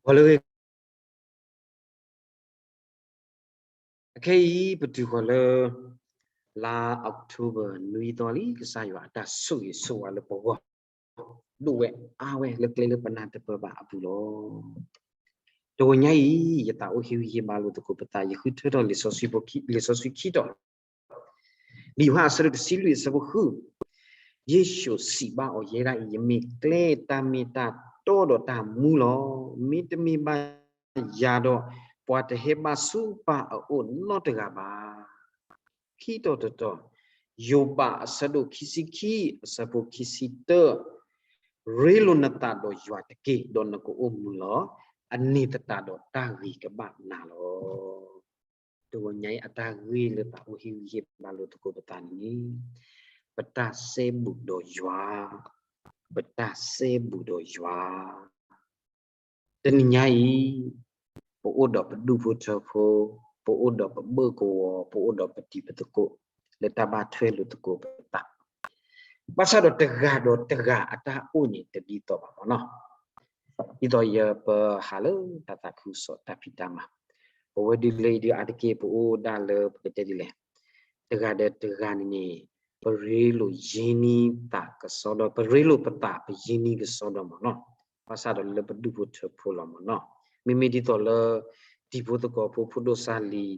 ဂီၤလၢအဂ့ၤ အခဲအံၤ ပတုၤဃီၤလၢ လါ October နွံသီလံ ကစၢ်ယွၤအတၢ်ဆိၣ်ဂ့ၤဆိၣ်ဝါလၢပဂီၢ် ဒိၣ်ဝဲအါဝဲလၢကျဲလၢပနၢ်တပၢၢ်ဘၣ်အပူၤလီၤ. တဂီၤညါအံၤ ယသးအိၣ်ဟ့ၣ်ဂံၢ်ဟ့ၣ်ဘါလိာ်သကိးပသး ယဃုထၢထီၣ်လံာ်စီဆှံ လံာ်စီဆှံခံတီၤ လံာ်ယိၤဟၣ်အဆၢဒိၣ်တဆံလွံၢ်အဆၢဖိဃု, ယ့ၣ်ၡူးစံးဘၣ်အီၤ ယဲဒၣ်အံၤ ယမ့ၢ်ကျဲတၢ်မ့ၢ်တၢ်တီဒီးတၢ်မူလီၤ. မ့တမ့ၢ်ဘၣ်ယၤဒီး ပှၤတဟဲဘၣ်ဆူပၢ်အအိၣ်နီတဂၤဘၣ်. ခံတီၤတတီၤ, ယိၤဘးအဆၢဒိၣ်ခံဆံခံ အဆၢဖိခံဆံတၢ, ရ့လိာ်နသးဒီးယွၤတက့ၢ်, ဒီးနကအိၣ်မုာ်လီၤ. အန့ၣ်သတးဒီးတၢ်ဂ့ၤကဘၣ်နၤလီၤ. တဂီၤညါအံၤ အတၢ်ဂ့ၢ်လၢသးအိၣ်ဟ့ၣ်ဂံၢ်ဟ့ၣ်ဘါလိာ်သကိးပသးန့ၣ် ပတၢ်စဲဘူးဒီးယွၤ, ပတၢ်စဲဘူးဒီးယွၤ. တနံၤညါအံၤ ပအိၣ်ဒီးပဒူၣ်ဖိထၢဖိ, ပအိၣ်ဒီးပဘၢၣ်ကဝီၤ, ပအိၣ်ဒီးပတံၤပသကိး လၢတၢ်ဘၣ်ထွဲလိာ်သကိးပသး ဘၣ်ဆၣ်ဒီးတဂၤဒီးတဂၤအတၢ်အိၣ်န့ၣ် တဒ်သိးဘၣ်မ့ၢ်နီၤ. ဒ်သိးယပဟးလၢတၢ်သးခုကစီၣ်တၢ်ဖံးတၢ်မၤ, ပဝဲဒ်လဲၣ်အံၤဒုးအါတက့ၢ် ပအိၣ်ဒၣ်လၢပကတဲဒ်လဲၣ်, တဂၤဒီးတဂၤန့ၣ်န့ၣ် ပရ့လိာ်ယ့ၢ်နံၤသးကစီဒီ, ပရ့လိာ်ပသးပယ့ၢ်နံၤကစီဒီမ့ၢ်နီၤ. ဘၣ်ဆၣ်ဒီးလၢပဒူၣ်ဖိထၢဖိလီၤမ့ၢ်နီၤ. မ့မ့ၢ်ဒ်သိးလၢ တံၤဖိသကိးဖိ ဖိဒိၣ်စၢ်လံၤ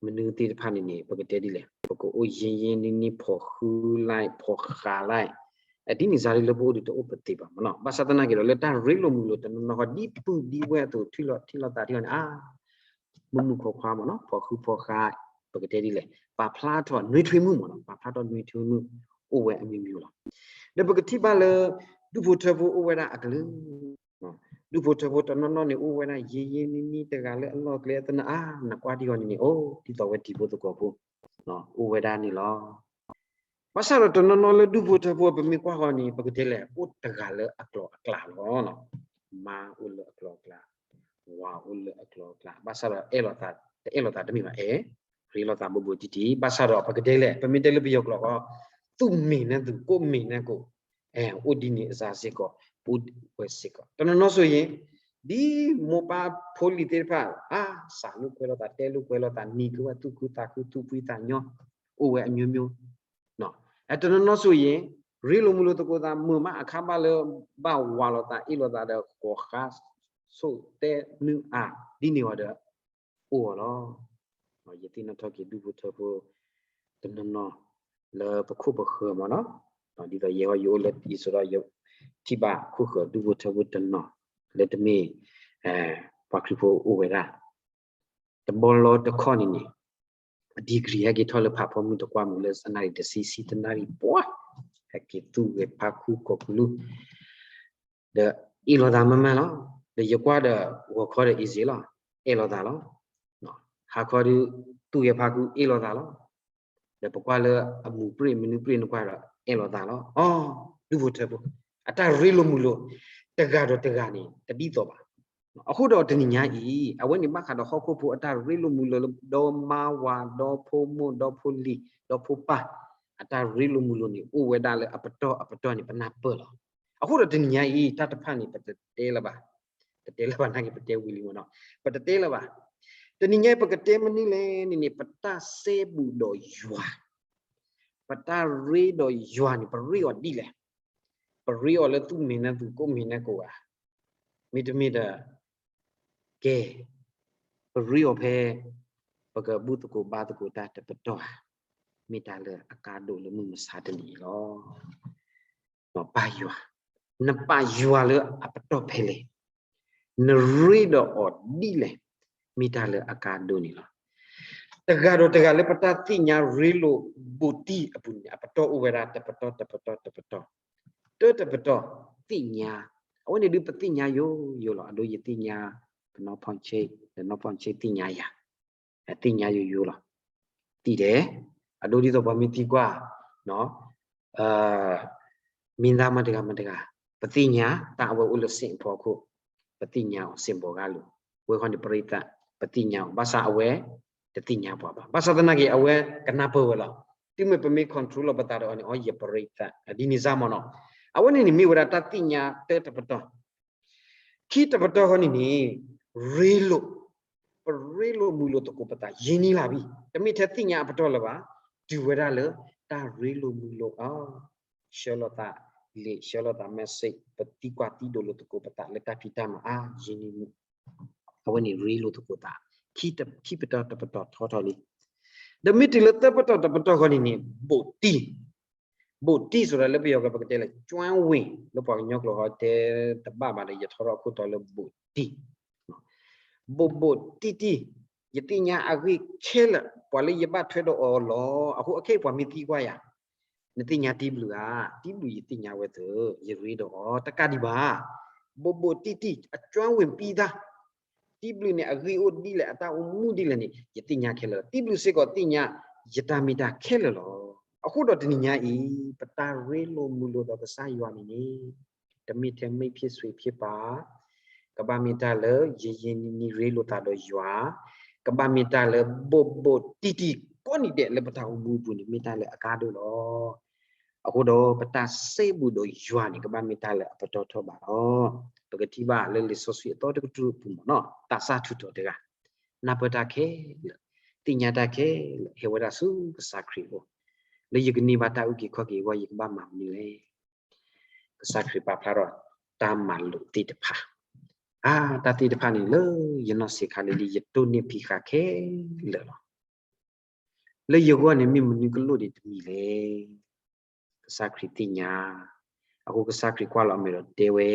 မနုၤသ့ၣ်တဖၣ်န့ၣ်န့ၣ် ပကတဲဒ်လဲၣ်, ပကအိၣ်ယ့ၢ်ယ့ၢ်နံၤနံၤ ဖီၣ်ဃုလၢ် ဖီၣ်ဃးလၢ်, အဒ်န့ၣ်စ့ၢ်လၢပအိၣ်ဒုးတအိၣ်ပသ့ဘၣ်မ့ၢ်နီၤ. ဘၣ်ဆၣ်သနာ်က့ဒီး လၢတၢ်ရ့လိာ်မုာ်လိာ်တနီၤနီၤဃီ ဒ်ပုၢ်ဒ်ဝဲၢ်အသိး ထံၣ်လိာ်သးထံၣ်လိာ်သးထံၣ်အီၤန့ၣ် အါ မုၢ်မုၢ်ခွါခွါမ့ၢ်နီၤ, ဖီၣ်ဃုဖီၣ်ဃး, ပကတဲဒ်လဲၣ်, ပာ်ဖျါထီၣ်နွေးထွေးမှုမ့ၢ်နီၤ, ပာ်ဖျါထီၣ်နွေးထွေးမှု အိၣ်ဝဲအမျိုးမျိုးလီၤ. ဒီးပကထံၣ်ဘၣ်လၢ ဒူၣ်ဖိထၢဖိအိၣ်ဝဲဒၣ်အကလုာ်, ဒူၣ်ဖိထၢဖိတနီၤနီၤန့ၣ် အိၣ်ဝဲဒၣ်ယ့ၢ်ယ့ၢ်နံၤနံၤ တဂၤလၢအလီၢ်ကျဲသနာ် အါ နကွၢ်ဒံးအီၤန့ၣ်န့ၣ် အိၣ်ဒ်သိးဝဲတံၤဖိသကိးဖိ အိၣ်ဝဲဒၣ်န့ၣ်လီၤ. ဘၣ်ဆၣ်ဒီးတနီၤနီၤလၢဒူၣ်ဖိထၢဖိ ပမ့ၢ်ကွၢ်ဃီန့ၣ် ပကတဲလဲၣ် အိၣ်တဂၤလၢအကျိၤအကျဲလီၤ. မါအိၣ်လၢအကျိၤအကျဲ, ဝၤအိၣ်လၢအကျိၤအကျဲ, ဘၣ်ဆၣ်ဒီးအဲၣ်လိာ်သး တအဲၣ်လိာ်သးတမ့ၢ်ဘၣ်, အဲၣ် ရ့လိာ်သးဘူးဘူးတံၢ်တံၢ်, ဘၣ်ဆၣ်ဒီးပကတဲလဲၣ် ပမ့ၢ်တဲလၢပယီၤကျိာ်ဃီ သူၣ်မ့ၢ်နၢ်သူၣ် ကိးမ့ၢ်နၢ်ကိး, အဲၣ် အိၣ်ဒ်န့ၣ်အစ့ၢ်ကီး, ပအိၣ်ဝဲစ့ၢ်ကီး. တနီၤနီၤဆိၣ်ဂ့ၤ ဒ်မိၢ်ပၢ်ဖိလံၤသ့ၣ်တဖၣ် အါ စးလိာ်ကွဲလိာ်သး တဲလိာ်ကွဲလိာ်သး နံၤကဝဲၢ်သူၣ်ခုသးခု သူၣ်ဖှံသးညီ အိၣ်ဝဲအမျိုးမျိုး, တနီၤနီၤဆိၣ်ဂ့ၤ ရ့လိာ်မုာ်လိာ်သကိးသး မုာ်မးအခါဘၣ်လၢ ဘၣ်ဝးလိာ်သး အ့ၣ်လိာ်သးဒီး ဃိးဃါ ဆိၣ်တဲနုာ်အါ ဒ်န့ၣ်ဝဲဒီး အိၣ်အီၤလီၤ. ယသ့ၣ်နီၣ်ထီၣ်က့ၤဒူၣ်ဖိထၢဖိ တနီၤနီၤ လၢပခိၣ်ပဃၢၤမ့ၢ်နီၤ, ဒ်သိးယဲဟီယအိၣ်လၢအံၤဆိဒီး ယထံၣ်ဘၣ်ခိၣ်ဃၢၤဒူၣ်ဖိထၢဖိတနီၤ လၢတမ့ၢ် ပှၤခရံာ်ဖိအိၣ်ဝဲဒၣ် တဘျီလီၤတခီၣ်န့ၣ်န့ၣ် အ degree ဟဲက့ၤထီၣ်လၢဖးဖီမုၢ်တကွၢ်မုၢ်လၢ တနၣ်ရံၣ်တဆံ ဆံတနၣ်ရံၣ်ပှၤ ဟဲက့ၤသူၣ်ဂဲၤဖးခူကိးကလုၢ် ဒီးအ့ၣ်လိာ်သးမးမးလီၤ. ဒီးယကွၢ်ဒီး ဂီၤခီဒီး easy လီၤ, အဲၣ်လိာ်သးလီၤ. ဟါခီဒီး သူၣ်ဂဲၤဖးခူ အ့ၣ်လိာ်သးလီၤ. ဒီးပကွၢ်လၢအမူးပြ့ၣ်မနုၤပြ့ၣ်နကွၢ်ဒီး အဲၣ်လိာ်သးလီၤ. အီ ဒူၣ်ဖိထၢဖိ အတၢ်ရ့လိာ်မုာ်လိာ် တဂၤဒီးတဂၤန့ၣ် တဒ်သိးဘၣ်. အဃိဒီးတနံၤညါအံၤ အဝဲန့ၣ်ဘၣ်ဃးဒီးဟီၣ်ခိၣ်ဖိအတၢ်ရ့လိာ်မုာ်လိာ်လၢ ဒီမါဝၤ ဒီဖိမိၢ် ဒီဖိလံၤ ဒီဖိပၢ် အတၢ်ရ့လိာ်မုာ်လိာ်န့ၣ် အိၣ်ဝဲဒၣ်လၢအပတီၢ်အပတီၢ်န့ၣ် ပနၢ်ပၢၢ်လီၤ. အဃိဒီးတနံၤညါအံၤ တၢ်တဖၣ်န့ၣ် ပတတဲလၢၤဘၣ်, ပတဲလၢၤဘၣ်နာ်က့ ပတဲဝံၤလံမ့ၢ်နီၤ, ပတတဲလၢၤဘၣ်. တနံၤညါအံၤ ပကတဲမနုၤလဲၣ်န့ၣ်န့ၣ် ပတၢ်စဲဘူးဒီးယွၤ ပတၢ်ရ့ဒီးယွၤန့ၣ် ပရ့အီၤဒ်လဲၣ်. ပရ့အီၤလၢသူၣ်မ့ၢ်နၢ်သူၣ် ကိးမ့ၢ်နၢ်ကိးဧါ, မ့တမ့ၢ်ဒီး ကဲ ပရ့အီၤဖဲ ပကဘူၣ်သကိးဘါသကိးတၢ်တပတီၢ်ဧါ, မ့ၢ်တၢ်လၢအကါဒိၣ်လၢမုၢ်မဆါတနံၤအံၤလီၤ. ပၢ်ယွၤ, နပာ်ယွၤလၢအပတီၢ်ဖဲလဲၣ်, နရ့ဒီးအီၤဒ်လဲၣ်, မ့ၢ်တၢ်လၢအကါဒိၣ်န့ၣ်လီၤ. တဂၤဒီးတဂၤလၢပတၢ်သ့ၣ်ညါရ့လိာ်ဘူးတံၢ်အပူၤန့ၣ် အပတီၢ်အိၣ်ဝဲဒၣ်တပတီၢ်တပတီၢ်တပတီၢ်, တၢတပတီၢ်သ့ၣ်ညါ, အဝဲန့ၣ်ဒုးပသ့ၣ်ညါယိယိလီၤ. အဒိယသ့ၣ်ညါ ကနီၢ်ဖီၣ်ဆ့, ကနီၢ်ဖီၣ်ဆ့သ့ၣ်ညါယၤ သ့ၣ်ညါယိယိလီၤ. သံၣ်ဒဲး, အဒိဒ်သိးပှၤမ့ၢ်သံကွၢ်, မ့ၢ်သးမတၤတဂၤမတၤတဂၤ, ပသ့ၣ်ညါတၢ်အဝဲအိၣ်လၢစ့ၣ်အဖီခိၣ်, ပသ့ၣ်ညါအီၤ စ့ၣ်ဘီဂၤလိၤ, ဝဲဃီန့ၣ် ပရ့သး, ပသ့ၣ်ညါအီၤ ဘၣ်ဆၣ်အဝဲတသ့ၣ်ညါပှၤဘၣ်. ဘၣ်ဆၣ်သနာ်က့ အဝဲကနၢ်ပၢၢ်ဝဲလီၤ. တုၤမ့ၢ်ပမ့ၢ် control လီၤပသးဒီးအီၤန့ၣ် အီ ယပရ့သး, ဒ်န့ၣ်စ့ၢ်မ့ၢ်နီၤ. အဝဲန့ၣ်န့ၣ်မ့ၢ်ဝဲဒၣ်တၢ်သ့ၣ်ညါတၢတပတီၢ် ခံတပတီၢ်ဃီန့ၣ်န့ၣ် ရ့လိာ်, ပရ့လိာ်မုာ်လိာ်သကိးပသး ယံာ်နံၤလၢ်ဘံၣ်, တမ့ၢ်ထဲသ့ၣ်ညါအပတီၢ်လၢၤဘၣ်, တုၤဝဲဒၣ်လၢတၢ်ရ့လိာ်မုာ်လိာ်အီၤ, ဆှၢလိာ်သးလံာ် ဆှၢလိာ်သး message, ပသံကွၢ်သံဒိးလိာ်သကိးပသးလၢတၢ်ဖံးတၢ်မၤအါယံာ်နံၤမုာ်, အဝဲန့ၣ်ရ့လိာ်သကိးသး, ခံပတီၢ်တပတီၢ်ထီထီၣ်လံ. ဒီးမ့ၢ်တုၤလၢသၢပတီၢ်တပတီၢ်ဃီန့ၣ်န့ၣ် ဘူးတံၢ် ဘူးတံၢ် ဆိုတာလၢပယီၤကျိာ်ပကတဲလၢ ကၠွဝ့ၢ်, လၢပှၤကညီကျိာ်ဟီတဲတဘၣ်ဘၣ်ဒီး ယထီထီၣ်အခိၣ်တီလၢဘူးတံၢ်, ဘူးဘူးတံၢ်တံၢ်, ယသ့ၣ်ညါအဂ့ၢ်ခဲလၢာ်, ပှၤလၢယဘၣ်ထွဲဒီးအီၤလီၤ. အဃိအခဲအံၤပှၤမ့ၢ်သံကွၢ်ယၤ, နသ့ၣ်ညါတံဘျုးဧါ, တံဘျုးယသ့ၣ်ညါဝဲသ့, ယရ့ဒီးအီၤ တကးဒံးဘၣ်, ဘူးဘူးတံၢ်တံၢ် အကၠွဝ့ၢ်ပံသး တံဘျုးန့ၣ် အဂ့ၢ်အိၣ်ဒ်လဲၣ် အတၢ်အိၣ်မူဒ်လဲၣ်န့ၣ် ယသ့ၣ်ညါခဲလၢာ်လီၤ. တံဘျုးစ့ၢ်ကီးသ့ၣ်ညါ ယတၢ်မ့ၢ်တၢ်ခဲလၢာ်လီၤ. အဃိဒီးတနံၤညါအံၤ ပတၢ်ရ့လိာ်မုာ်လိာ်ဒီးကစၢ်ယွၤန့ၣ်န့ၣ် တမ့ၢ်ထဲမိတ်ဆွေဖြစ်ပါ, ကဘၣ်မ့ၢ်တၢ်လၢယယံာ်နံၤနံၤရ့လိာ်သးဒီးယွၤ, ကဘၣ်မ့ၢ်တၢ်လၢဘူးဘူးတံၢ်တံၢ်ကိးနံၤဒဲးလၢပတၢ်အိၣ်မူအပူၤန့ၣ် မ့ၢ်တၢ်လၢအကါဒိၣ်လီၤ. အဃိဒီးပတၢ်စဲဘူးဒီးယွၤန့ၣ် ကဘၣ်မ့ၢ်တၢ်လၢအပတီၢ်ထီၣ်ဘၣ်လီၤ. ပကထံၣ်ဘၣ်လၢလံာ်စီဆှံအသီတကတြူၢ်အပူၤမ့ၢ်နီၤ သးစၢ်ထူးထီၣ်တဂၤ, နၢ်ပၢၢ်တၢ်ခဲလၢာ်, သ့ၣ်ညါတၢ်ခဲလၢာ် ဟဲဝဲဒၣ်ဆူကစၢ်ခရံာ်အအိၣ်, လၢယကန့ၢ်ဘၣ်တၢ်အုၣ်က့ၤခီၣ်က့ၤအဂီၢ် ယကဘၣ်မၤမနုၤလဲၣ်. ကစၢ်ခရံာ်ပာ်ဖျါထီၣ်တၢ်မၤလိာ်သ့ၣ်တဖၣ်, အါ တၢ်သ့ၣ်တဖၣ်န့ၣ်လၢယနီၢ်ဆံးခါလံၤလံၤ ယတိၢ်နီၣ်ဖံးဃာ်ခဲလၢာ်လီၤ. လၢယဂီၢ်န့ၣ်မ့ၢ်မနုၤကလိၣ်ဒံးတမံၤလဲၣ်. ကစၢ်ခရံာ်သ့ၣ်ညါ, အဃိကစၢ်ခရံာ်ကွၢ်လီၤအမဲာ်ဒီးတဲဝဲ,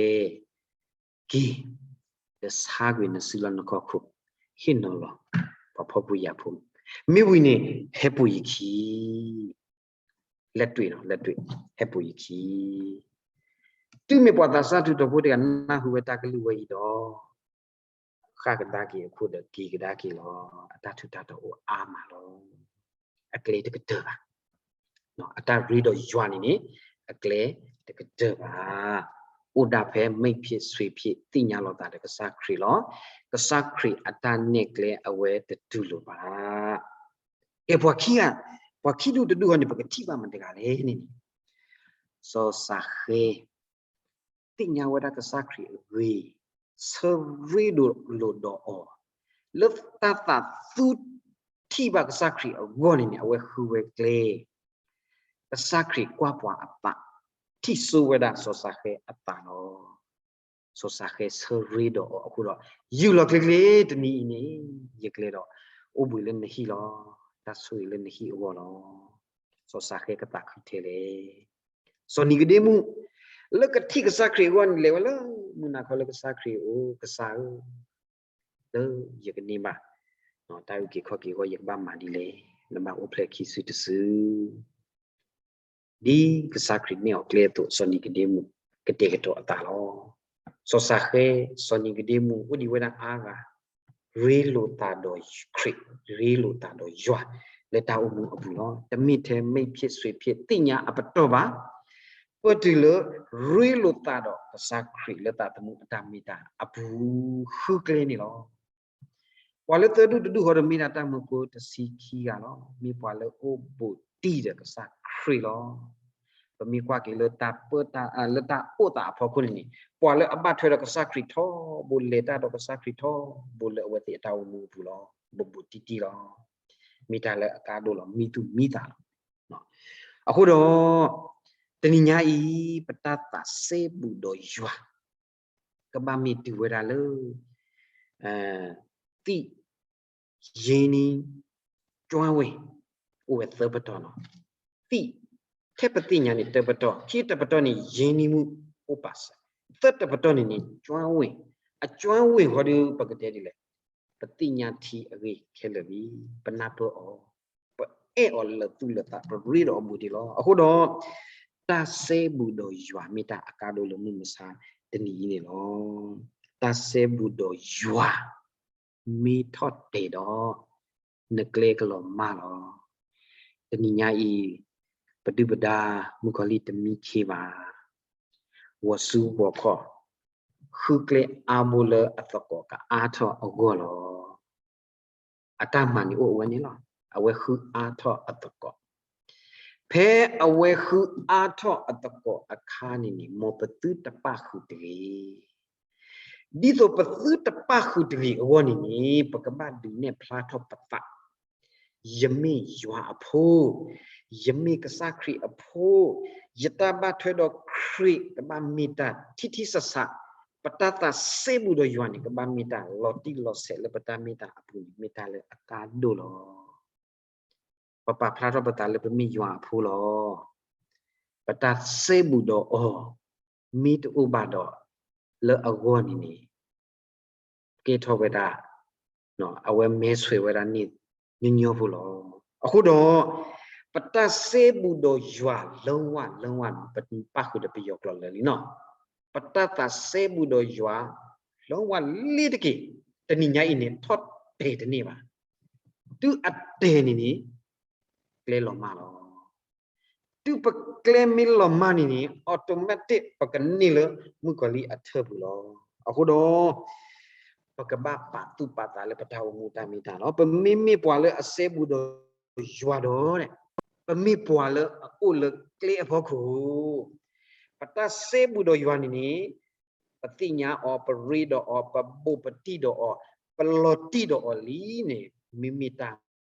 က့ၤ, ဒီးဆါကွံာ်နစုလၢနခီၣ်ခိၣ်, ဟ့ၣ်နီၤလီၤ ပှၤဖှီၣ်ဖိယာ်ဖိ, မ့ၢ်ဝံၤန့ၣ် ဟဲပိာ်ယခံ လက်တွေ့နော် လက်တွေ့, ဟဲပိာ်ယခံ. တုၤမ့ၢ်ပှၤသးစၢ်ထူးထီၣ်ဖိတဂၤ နၢ်ဟူဝဲတၢ်ကလုၢ်ဝဲအံၤဒီး ဃၣ်ကဒါက့ၤအခိၣ်ဒီးက့ၤကဒါက့ၤလီၤ. အတၢ်ထူးတၢ်တီၤအိၣ်အါမးလီၤ. အကျဲတကတၢၢ်ဘၣ်. အတၢ်ရ့ဒီးယွၤန့ၣ်န့ၣ် အကျဲတကတၢၢ်ဘၣ်. အိၣ်ဒၣ်ဖဲမိတ်ဆွေဖြစ် သ့ၣ်ညါလိာ်သးဒီးကစၢ်ခရံာ်လီၤ. ကစၢ်ခရံာ်အတၢ်နဲၣ်ကျဲအဝဲတတူၢ်လိာ်ဘၣ်. ကဲပှၤခံဂၤ, ပှၤခံဒူၣ်တဒူၣ်ဃီန့ၣ် ပကထံၣ်ဘၣ်မတၤတဂၤလဲၣ်န့ၣ်န့ၣ်, စီၤစၤဃဲ သ့ၣ်ညါဝဲဒၣ်ကစၢ်ခရံာ်အဂ့ၢ်, ဆၢရ့ဒီးလိာ်ဒီးအီၤ, လၢတၢ်သးသူထံၣ်ဘၣ်ကစၢ်ခရံာ်အဂီၢ်န့ၣ်န့ၣ် အဝဲဃုဝဲကျဲ, ကစၢ်ခရံာ်ကွၢ်ပှၤအသး, ထံၣ်စိဝဲဒၣ်စီၤစၤဃဲအသးလီၤ. စီၤစၤဃဲဆၢရ့ဒီးအီၤအဃိဒီး, ယူၢ်လီၤချ့ချ့တနံၤအံၤန့ၣ်, ယကျဲဒီး အိၣ်ဘှံးလၢနဟံၣ်လီၤ. တၢ်ဆိၣ်ဂ့ၤလၢနဟံၣ်အဂီၢ်လီၤ. စီၤစၤဃဲကသးခုထဲလဲၣ်. စီၤနံၤကဒ့မူး လၢကထံၣ်ကစၢ်ခရံာ်အဂီၢ်န့ၣ်လဲၤဝဲလၢမုၢ်နၤခီလၢကစၢ်ခရံာ်အအိၣ်, ကစၢ်ဧၢ, လၢယကန့ၢ်ဘၣ် တၢ်အုၣ်က့ၤခီၣ်က့ၤအဂီၢ် ယကဘၣ်မၤဒ်လဲၣ်. နဘၣ်အိၣ်ဖျဲၣ်ခံစုတစု ဒ်ကစၢ်ခရံာ်နဲၣ်အီၤကျဲအသိး စီၤနံၤကဒ့မူး ကတဲာ်ကတီၤအသးလီၤ. စီၤစၤဃဲ, စီၤနံၤကဒ့မူး အိၣ်ဒံးဝဲဒၣ်အါဂၤ ရ့လိာ်သးဒီးခရံာ်, ရ့လိာ်သးဒီးယွၤ လၢတၢ်အိၣ်မူအပူၤလီၤ. တမ့ၢ်ထဲမိတ်ဆွေဖြစ် သ့ၣ်ညါအပတီၢ်ဘၣ်, ပတုၤလၢ ရ့လိာ်သးဒီးကစၢ်ခရံာ်လၢသးသမူအတၢ်မ့ၢ်တၢ်အပူၤ ဃုကျဲန့ၣ်လီၤ. ပှၤလၢသၢဒူၣ်တဒူၣ်ဃီဒီးမ့ၢ်ဒၣ်တၢ်မၢဖိတဆံခံဂၤလီၤ. မ့ၢ်ပှၤလၢအိၣ်ဘူးတံၢ်ဒီးကစၢ်ခရံာ်လီၤ. ပမ့ၢ်ကွၢ်က့ၤလၢတၢ်ပၢတၢ်, လၢတၢ်အိၣ်သးအဖီခိၣ်န့ၣ်န့ၣ်, ပှၤလၢအဘၣ်ထွဲဒီးကစၢ်ခရံာ်ထီဘိ လဲၤတၢ်ဒီးကစၢ်ခရံာ်ထီဘိလၢအဝဲသ့ၣ်အတၢ်အိၣ်မူအပူၤလီၤ. ဘူးဘူးတံၢ်တံၢ်လီၤ. မ့ၢ်တၢ်လၢအကါဒိၣ်လီၤ. မံသူၣ်မံသးလီၤ. အဃိဒီး တနံၤညါအံၤ ပတၢ်သးစဲဘူးဒီးယွၤ ကဘၣ်မ့ၢ်တုၤဝဲဒၣ်လၢ သံၣ်, ယ့နံၤ, ကၠွဝ့ၢ်, အိၣ်ဝဲသၢပတီၢ်လီၤ. သံၣ်, ထဲပသ့ၣ်ညါန့ၣ်တပတီၢ်, ခံတပတီၢ်န့ၣ် ယ့နံၤမူအိၣ်ပာ်စၢၤ, သၢတပတီၢ်န့ၣ်န့ၣ် ကၠွဝ့ၢ်, အကၠွဝ့ၢ်ဃီဒီး ပကတဲဒ်လဲၣ်, ပသ့ၣ်ညါထံအဂ့ၢ်ခဲလၢာ်လံ, ပနၢ်ပၢၢ်အီၤ, ပအဲၣ်အီၤလၢာ်သူၣ်လၢာ်သး ပရ့ဒီးအီၤဘူးတံၢ်လီၤ. အဃိဒီး တၢ်စဲဘူးဒီးယွၤမ့ၢ်တၢ်အကါဒိၣ်လၢမုၢ်မဆါတနံၤအံၤန့ၣ်လီၤ. တၢ်စဲဘူးဒီးယွၤ မ့ၢ်ထီၣ်တဲာ်ဒီး နကျဲကလီၤမၢ်လီၤ. တနံၤညါအံၤ ပဒုၣ်ပဒါ မုၣ်ကီၤလံၢ်တမံခ့ဘၣ်. ဝီၤစူဝီၤခီၣ် ဃုကျဲအါဘိလၢအသကိးကအါထီၣ်အဂီၢ်လီၤ. အတၢ်မၤန့ၣ်အိၣ်အဝဲန့ၣ်လီၤ. အဝဲဃုအါထီၣ်အသကိး, ဖဲအဝဲဃုအါထီၣ်အသကိးအခါန့ၣ်န့ၣ် မ်ပသုတပၣ်ဃုာ်တဂ့ၤ. ဒ်သိးပသုတပၣ်ဃုာ်တဂ့ၤအဂီၢ်န့ၣ်န့ၣ် ပကဘၣ်ဒုးနဲၣ်ဖျါထီၣ်ပသး, ယမ့ၢ်ယွၤအဖိ, ယမ့ၢ်ကစၢ်ခရံာ်အဖိ, ယတၢ်ဘၣ်ထွဲဒီးခရံာ်ကဘၣ်မ့ၢ်တၢ်ထံထံဆးဆး, ပတၢ်သးစဲဘူးဒီးယွၤန့ၣ် ကဘၣ်မ့ၢ်တၢ်လီၤတံၢ်လီၤဆဲးလၢပတၢ်မ့ၢ်တၢ်အပူၤန့ၣ် မ့ၢ်တၢ်လၢအကါဒိၣ်လီၤ. ပပာ်ဖျါထီၣ်ပသးလၢပမ့ၢ်ယွၤအဖိလီၤ. ပတၢ်စဲဘူးဒီးအီၤ မ့ၢ်တအိၣ်ဘၣ်ဒီး လၢအဂီၢ်န့ၣ်န့ၣ် ကဲထီၣ်ဝဲဒၣ် အဝဲမဲဆွဲဝဲဒၣ်န့ၣ်ညီညီဖိလီၤ. အဃိဒီး ပတၢ်စဲဘူးဒီးယွၤ လုံးဝလုံးဝ ပပၣ်ဃုာ်ဒီးပယီၤကျိာ်လၢာ်လံနီၤ, ပတၢ်သးစဲဘူးဒီးယွၤ လုံးဝလ့ၤတက့ၢ်. တနံၤညါအံၤန့ၣ် ထီၣ်တဲာ်တန့ၢ်ဘၣ်. တုၤအတဲာ်န့ၣ်န့ၣ် ကျဲလီၤမၢ်လီၤ. တုၤပကျဲမ့ၢ်လီၤမၢ်န့ၣ်န့ၣ် automatic ပကန့ၢ်လၢမုၣ်ကီၤလံၢ်အထၢၣ်ပူၤလီၤ. အဃိဒီး ပကဘၣ်ပာ်သူၣ်ပာ်သးလၢပတၢ်အိၣ်မူတၢ်မ့ၢ်တၢ်လီၤ. ပမ့မ့ၢ်ပှၤလၢအစဲဘူးဒီးယွၤဒီး ပမ့ၢ်ပှၤလၢအအိၣ်လၢကျဲအဖီခိၣ်, ပတၢ်စဲဘူးဒီးယွၤန့ၣ်န့ၣ် ပသ့ၣ်ညါအီၤ, ပရ့ဒီးအီၤ, ပဘူးပတံၢ်ဒီးအီၤ, ပလီၤတံၢ်ဒီးအီၤလံန့ၣ် မ့မ့ၢ်တၢ်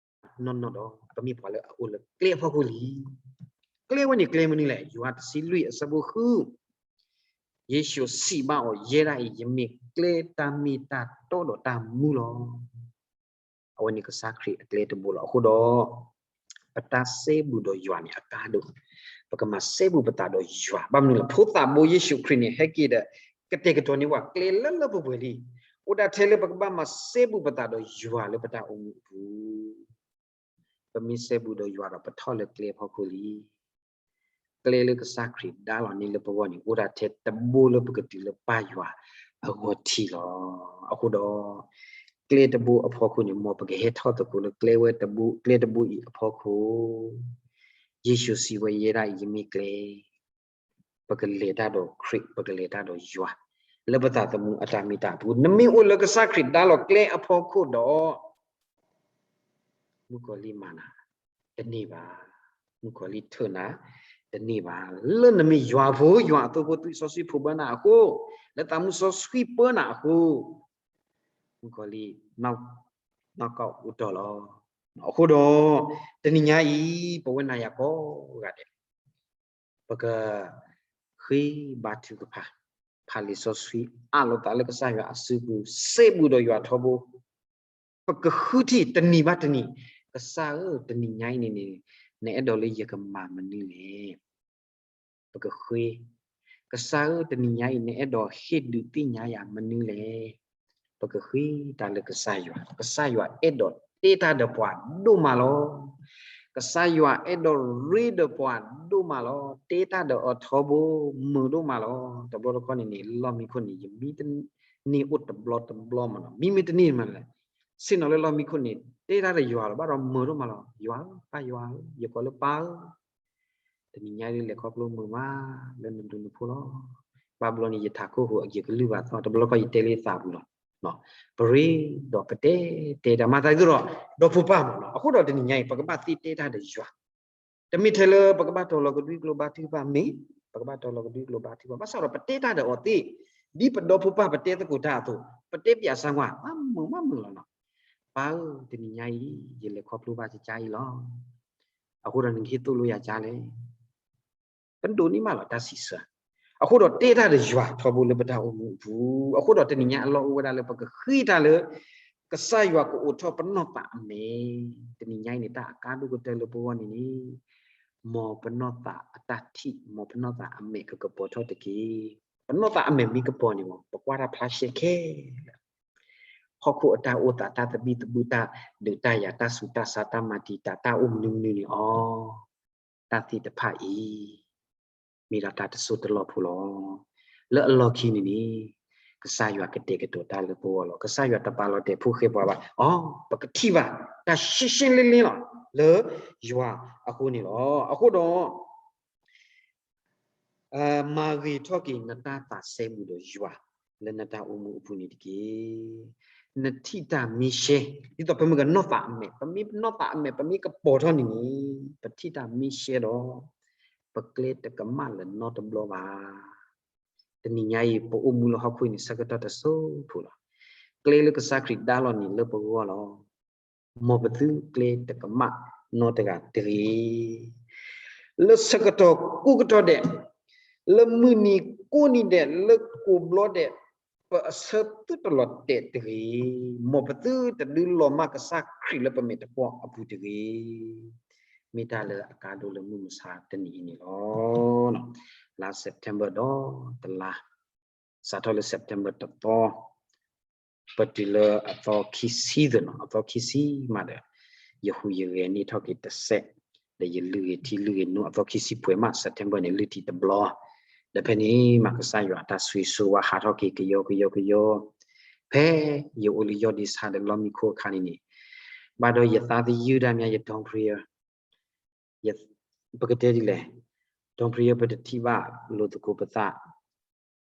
နီၢ်နီၢ်ဒီး ပမ့ၢ်ပှၤလၢအအိၣ်လၢကျဲအဖီခိၣ်လံ. ကျဲဝဲန့ၣ်ကျဲမနုၤလဲၣ်. ယိၤဟၣ်တဆံလွံၢ်အဆၢဖိဃု, ယ့ၣ်ၡူးစံးဘၣ်အီၤ, ယဲဒၣ်အံၤ ယမ့ၢ်ကျဲတၢ်မ့ၢ်တၢ်တီဒီးတၢ်မူလီၤ. အဝဲန့ၣ်ကစၢ်ခရံာ်အကျဲတဘိလီၤ. အဃိဒီး ပတၢ်စဲဘူးဒီးယွၤန့ၣ်အကါဒိၣ်, ပကမၤစဲဘူးပသးဒီးယွၤ. ဘၣ်မနုၤလဲၣ်. ဖိသၣ်ဘိယ့ၣ်ၡူးခရံာ်န့ၣ် ဟဲက့ၤဒီး ကတဲာ်ကတီၤန့ၢ်ပှၤကျဲလၢလၢပှဲၤပှဲၤလံ. အိၣ်ဒၣ်ထဲလၢပကဘၣ်မၤစဲဘူးပသးဒီးယွၤလၢပတၢ်အိၣ်မူအပူၤ ပမ့ၢ်စဲဘူးဒီးယွၤဒီး ပထီၣ်လၢကျဲအဖီခိၣ်လံ. ကျဲလၢကစၢ်ခရံာ်ဒါလီၤန့ၢ်လၢပဂီၢ်န့ၣ် အိၣ်ဒၣ်ထဲတဘိလၢပကတုၤလၢပၢ်ယွၤအဂီၢ်ထံးလီၤ. အဃိဒီး ကျဲတဘိအဖီခိၣ်န့ၣ် မ်ပကဟဲထီၣ်သကိးလၢကျဲဝဲတဘိ, ကျဲတဘိအံၤအဖီခိၣ်, ယ့ၣ်ၡူးစံးဝဲ ယဲဒၣ်အံၤယမ့ၢ်ကျဲ ပကလဲၤတၢ်ဒီးခရံာ်, ပကလဲၤတၢ်ဒီးယွၤ လၢပသးသမူအတၢ်မ့ၢ်တၢ်တီအပူၤ. နမ့ၢ်အိၣ်လၢကစၢ်ခရံာ်ဒါလီၤကျဲအဖီခိၣ်ဒီး မုၣ်ကီၤလံၢ်မၤနၤတန့ၢ်ဘၣ်, မုၣ်ကီၤလံၢ်ထၢနၤတန့ၢ်ဘၣ်. လၢနမ့ၢ်ယွၤအဖိ, ယွၤအသိဖိ, သွံၣ်စီဆှံဖိဘၢနၤအဃိ, လၢသးမုၢ်စီဆှံပၢနၤအဃိ, မုၣ်ကီၤလံၢ် နီၢ်ကီၢ်အူတီၤလီၤ. အဃိဒီး တနံၤညါအံၤ ပဝဲနၤယၤကိးဂၤဒဲး ပကဃ့ဘါထုကဖၣ်, ဖးလံာ်စီဆှံ, အးလီၤသးလၢကစၢ်ယွၤအစုပူၤ, စဲဘူးဒီးယွၤထီဘိ, ပကဃုထံၣ်တနံၤဘၣ်တနံၤ, ကစၢ်ဧၢ, တနံၤညါအံၤန့ၣ်န့ၣ် နအဲၣ်ဒိးလၢယကမၤမနုၤလဲၣ်. ပကဃ့, ကစၢ်ဧၢ, တနံၤညါအံၤ နအဲၣ်ဒိးဟ့ၣ်ဒုးသ့ၣ်ညါယၤမနုၤလဲၣ်. ပကဃ့တၢ်လၢကစၢ်ယွၤ, ကစၢ်ယွၤအဲၣ်ဒိးတဲတၢ်ဒီးပှၤဒိၣ်မးလီၤ. ကစၢ်ယွၤအဲၣ်ဒိးရ့ဒီးပှၤဒိၣ်မးလီၤ. တဲတၢ်ဒီးအီၤထီဘိ မုာ်ဒိၣ်မးလီၤ. တဘျီတခီၣ်န့ၣ်န့ၣ် လၢလီၢ်မံခိၣ်န့ၣ် ယမံတန့ၢ်အိၣ်တဘျီတဘျီမးနီၤ, မံမ့ၢ်တန့ၢ်မးလဲၣ်, ဆ့ၣ်နီၤလၢလီၢ်မံခိၣ်န့ၣ် တဲတၢ်ဒီးယွၤလီၤ, ဘၣ်ဒီးမုာ်ဒိၣ်မးလီၤ. ယွၤဧၢ, ပၢ်ယွၤဧၢ, ယကိးလၢပၢ်ဧၢ, တနံၤညါဒ်လဲၤခီဖျိမုာ်မး လၢနဘျုးနဖှိၣ်လီၤ. ဘၣ်ဘျီန့ၣ် ယထးခိၣ်ဟူးအက့ၤကလုၢ်ဘၣ်သီ, တဘျီခီၣ်ယတဲလၢယသးပူၤလီၤ. ပရ့ဒီးပတဲ, တဲတၢ်မၤသးဒ်သိးဒီး ဒီဖိပၢ်မးနီၤ. အဃိဒီးတနံၤညါအံၤ ပကဘၣ်သ့တဲတၢ်ဒီးယွၤ, တမ့ၢ်ထဲလၢပကဘၣ်တီၤလီၤကဒွံကျိၤဘါထုကဖၣ်မ့ၢ်, ပကဘၣ်တီၤလီၤကဒွံကျိၤဘါထုကဖၣ်, ဘၣ်ဆၣ်ဒီးပတဲတၢ်ဒီးအီၤသ့, ဒ်ပဒီဖိပၢ်ပတဲသကိးတၢ်အသိး, ပတဲပၠးစၢ်ဝါ, မးမုာ်မးမုာ်လီၤနီၤ. ပၢ်ဧၢ, တနံၤညါအံၤ ယလဲၤခီဖျိဘၣ်ကကါအံၤလီၤ. အဃိဒီးနကဟ့ၣ်သိၣ်လိယၤကါလဲၣ်. ပဒိးန့ၢ်မးလီၤတၢ်စံးဆၢ. အဃိဒီးတဲတၢ်ဒီးယွၤထီဘိလၢပတၢ်အိၣ်မူအပူၤ, အဃိဒီးတနံၤညါအလီၢ်အိၣ်ဝဲဒၣ်လၢပကဃ့တၢ်လၢ ကစၢ်ယွၤကအိးထီၣ်ပနီၢ်သးအမဲာ်, တနံၤညါအံၤန့ၣ် တၢ်အကါဒိၣ်ကတၢၢ်လၢပဂီၢ်န့ၣ်န့ၣ်, မ်ပနီၢ်သးအတၢ်ထံၣ်, မ်ပနီၢ်သးအမဲာ်ကကပီၤထီၣ်တက့ၢ်. ပနီၢ်သးအမဲာ်မ့ၢ်ကပီၤန့ၣ် မ်ပကွၢ်တၢ်ဖျါရှဲခဲလၢာ် ဟီၣ်ခိၣ်အတၢ်အိၣ်သး တၢ်သဘံၣ်သဘုၣ် တၢ်ဒုးတၢ်ယၤ တၢ်ဆူးတၢ်ဆါ တၢ်မၤတံာ်တာ် တၢ်အိၣ်မနုၤမနုၤန့ၣ်အီၤ, တၢ်သ့ၣ်တဖၣ်အံၤ မ့ၢ်ဒၣ်တၢ်တစိၢ်တလီၢ်ဖိလီၤ. လၢအလီၢ်ခံန့ၣ်န့ၣ် ကစၢ်ယွၤကတဲာ်ကတီၤတၢ်လၢပဂီၢ်လီၤ. ကစၢ်ယွၤတပာ်လီၤတဲာ်ဖိဃဲပှၤဘၣ်. အီ, ပကထံၣ်ဘၣ်တၢ်ရှဲရှဲလ့လ့လီၤ လၢယွၤအဃိန့ၣ်လီၤ. အဃိဒီး မၤဂ့ၤထီၣ်က့ၤနတၢ်သးစဲဘူးဒီးယွၤ လၢနတၢ်အိၣ်မူအပူၤန့ၣ်တက့ၢ်. နထံၣ်တၢ်မ့ၢ်ရှဲ, ဒ်သိးပမ့ၢ်ကနီၢ်သးအမဲာ်, ပမ့ၢ်နီၢ်သးအမဲာ် ပမ့ၢ်ကပီၤထီၣ်န့ၣ်န့ၣ် ပထံၣ်တၢ်မ့ၢ်ရှဲဒီး ပကျဲတကမၣ်လၢၤနီတဘျီဘၣ်. တနံၤညါအံၤ ပအိၣ်မူလၢဟီၣ်ခိၣ်အံၤန့ၣ် ဆၢကတီၢ်တစိၢ်ဖိလီၤ. ကျဲလၢကစၢ်ခရံာ်ဒါလီၤန့ၣ်လၢပဂီၢ်လီၤ. မ်ပသုကျဲတကမၣ်နီတဂၤတဂ့ၤ. လၢဆၢကတီၢ်ကိးကတီၢ်ဒဲး, လၢမုၢ်နံၤကိးနံၤဒဲး, လၢကိးဘျီဒဲး, ပအဆၢသုတလီၤတဲာ်တဂ့ၤ. မ်ပသုတဒုးလီၤမၢ်ကစၢ်ခရံာ်လၢပမဲာ်တပီၢ်အပူၤတဂ့ၤ. မ့ၢ်တၢ်လၢအကါဒိၣ်လၢမုၢ်မဆါတနံၤအံၤန့ၣ်လီၤ. လါ September ဒီးတလါ, စးထီၣ်လၢ September တသီ, ပတုၤလၢအသီခံဆံသ့ၣ်နီၤ, အသီခံဆံမးဒီး, ယဟူးယဂဲၤန့ၢ်ထီၣ်က့ၤတစဲး, ဒီးယလုၢ်ဂ့ၤထံလုၢ်ဂ့ၤနိ အသီခံဆံပှဲၤမး September န့ၣ် လုၢ်ထံတဘျီ, ဒီးဖဲန့ၣ်မးကစၢ်ယွၤအတၢ်ဆိၣ်ဂ့ၤဆိၣ်ဝါဟးထီၣ်က့ၤကယီကယီကယီ, ဖဲယအိၣ်လၢယီၢ်ဒ့ဆါဒီးလီၢ်မံခိၣ်အခါန့ၣ်န့ၣ်, ဘၣ်ဒီးယသးသယုၢ်ဒၣ်မး ယ Don Prayer ပကတဲဒ်လဲၣ်, Don Prayer ပတထံၣ်ဘၣ်လိာ်သကိးပသး,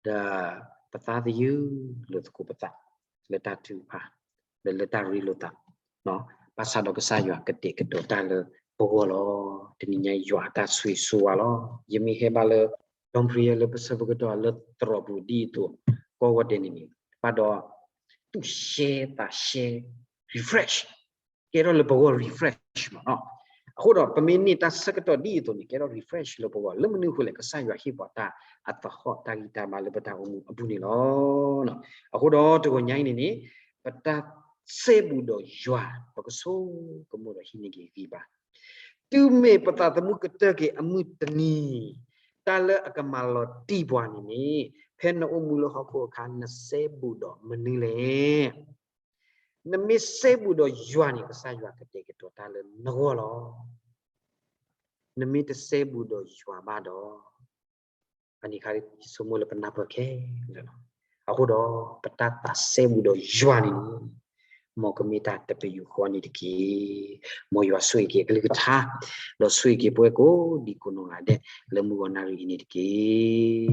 ဒီးပသးသယုၢ်လိာ်သကိးပသး, လၢတၢ်ထုကဖၣ်, ဒီးလၢတၢ်ရ့လိာ်သး, ဘၣ်ဆၣ်ဒီးကစၢ်ယွၤကတဲာ်ကတီၤတၢ်လၢပဂီၢ်လီၤ. တနံၤညါယွၤအတၢ်ဆိၣ်ဂ့ၤဆိၣ်ဝါလီၤ. ယမ့ၢ်ဟဲဘၣ်လၢ Don Prayer လၢပဆၢပကတီၢ်လၢသရိာ်ပူၤဒ်အသိး, ကိးဂီၤဒဲးန့ၣ်န့ၣ်, ဘၣ်ဒီး သူၣ်ရှဲသးရှဲ refresh ကဲထီၣ်လၢပဂီၢ် refresh မးနီၤ. အဃိဒီးပမ့ၢ်န့ၢ်တၢ်ဆၢကတီၢ်ဒ်အသိးန့ၣ် ကဲထီၣ် refresh လၢပဂီၢ်, လၢမနုၤအဃိလဲၣ်, ကစၢ်ယွၤဟ့ၣ်ပှၤတၢ်အသဟီၣ်တၢ်ဂံၢ်တၢ်ဘါလၢပတၢ်အိၣ်မူအပူၤန့ၣ်လီၤ. အဃိဒီးတဂီၤညါအံၤန့ၣ်န့ၣ်, ပတၢ်စဲဘူးဒီးယွၤ ပကဆိကမိၣ်ဒီးဟံးန့ၢ်က့ၤဂံၢ်ဘါ, တုၤမ့ၢ်ပသးသမူကတၢၢ်က့ၤအမုၢ်တနံၤ, တၢ်လၢအကမၤလီၤတံၢ်ပှၤန့ၣ်န့ၣ်, ဖဲနအိၣ်မူလၢဟီၣ်ခိၣ်အခါ နစဲဘူးဒီးမနုၤလဲၣ်. နမ့ၢ်စဲဘူးဒီးယွၤန့ၣ် ကစၢ်ယွၤကတဲာ်ကတီၤတၢ်လၢနဂီၢ်လီၤ. နမ့ၢ်တစဲဘူးဒီးယွၤဘၣ်ဒီး, အန့ၣ်ခါဆိကမိၣ်လၢပနၢ်ပၢၢ်ခဲလၢာ်လီၤ. အဃိဒီး ပတၢ်သးစဲဘူးဒီးယွၤန့ၣ်န့ၣ်, မ်ကမ့ၢ်တၢ်တပယူာ်ဃီန့ၣ်တက့ၢ်. မ်ယွၤဆိၣ်ဂ့ၤက့ၤအကလုၢ်ကထါ, ဒီးဆိၣ်ဂ့ၤက့ၤပဝဲကိးဒံကိးနီၢ်ဂၤဒဲး လၢမုၢ်ဂီၤနၣ်ရံၣ်အံၤန့ၣ်တက့ၢ်.